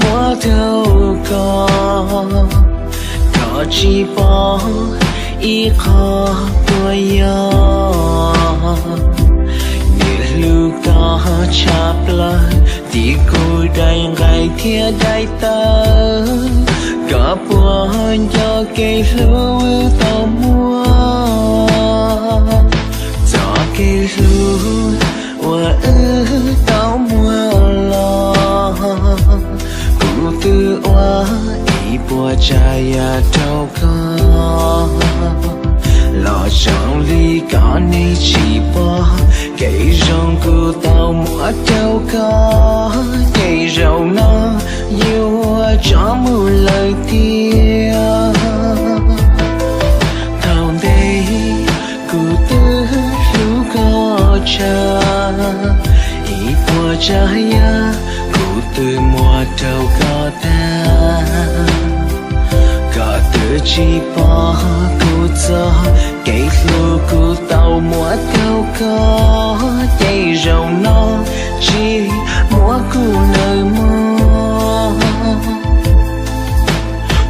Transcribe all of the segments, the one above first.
muab rau koj, koj tsis pom ib qho tuaj yog. Niam hlub koj tshaj plaws, tim kuv daim nqaij thiab daim tawv, koj puas nco kev hlub wb tau muaj? Txoj kev hlub uas wb tau muaj los, kuv twb ua ib puas tsav yam rau koj. Los zoo li koj neeg tsis pom, kev zoo kuv tau muab rau koj, ces zaum no yuav tso mus lawm tiag. Thaum ntej kuv twb hlub koj tshaj, ib puas tsav yam kuv twb muab rau koj tag. Koj twb tsis pom kuv txoj kev hlub kuv tau muab rau koj, ces zaum no tsis muab kuv nawb mog.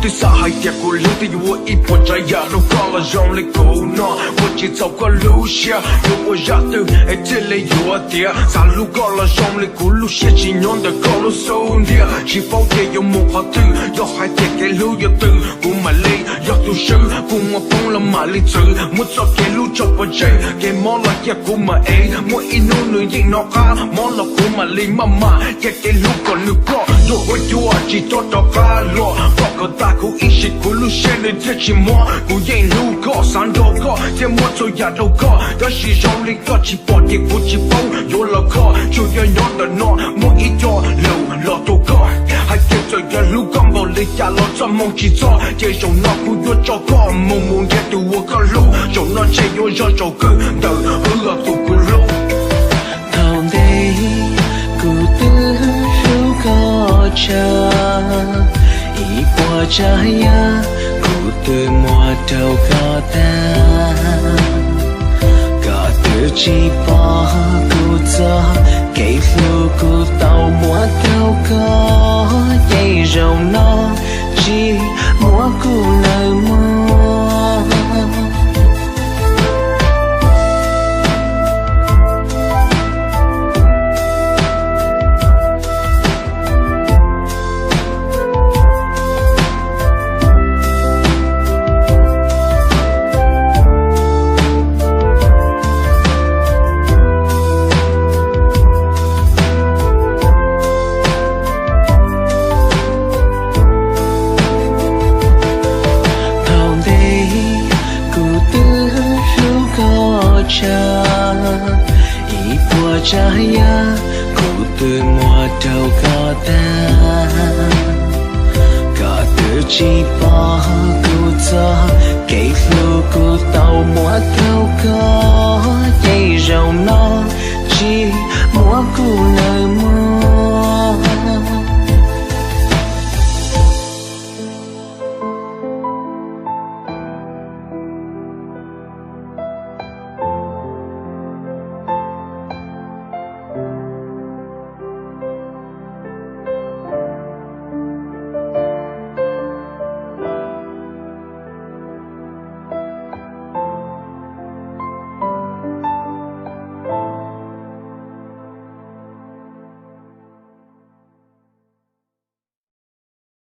Twb xav hais tias kuv hlub twb yuav ua ib puas tsav yam rau koj, los zoo li kuv no ua tsis txaus koj lub siab, yuav ua zaj twg es thiaj li yuav tiav. Xav hlub koj los zoo li kuv lub siab tsis nyob ntawm koj lub xub ntiag. Tsis paub tias yuav mus qhov twg, yog hais tias kev hlub yuav tws kuv mam li yog tus swb. Kuv muaj poob los mam li txwv, muab txoj kev hlub tso pov tseg, kev mob los cia kuv mam ev. Muaj ib hnub nws yeej hnov qab, mob los kuv mam li maj mam cia kev hlub kom nws ploj. Tuaj ua cuab tsis txhob rov qab los, koj kom tag kuv ib sim, kuv lub siab nws thiaj tsis mob. Kuv yeej hlub koj, xav nrog koj thiab muab txhua yam rau koj, tab sis zoo li koj tsis pom ces kuv tsis paub yuav los kho. Tsuas yog nyob ntawm no muaj ib co lus los rau koj, hais tias txawm yog hlub koj npaum li cas los txoj hmoo tsis txog, ces zaum no kuv yuav tso koj mus mus nrhiav tus uas koj hlub. Zaum no ntshe yuav zoo tsaus kawg ntawm wb los tus kuv hlub. Thaum ntej kuv twb hlub koj tshaj, ib puas tsav yam kuv twb muab rau koj tag. Koj twb tsis pom kuv txoj kev hlub kuv tau muab rau koj, ces zaum no tsis muab kuv nawb mog. Thaum ntej kuv twb hlub koj tshaj, ib puas tsav yam kuv twb muab rau koj tag. Koj twb tsis pom kuv txoj kev hlub kuv tau muab rau koj, ces zaum no tsis muab kuv nawb mog.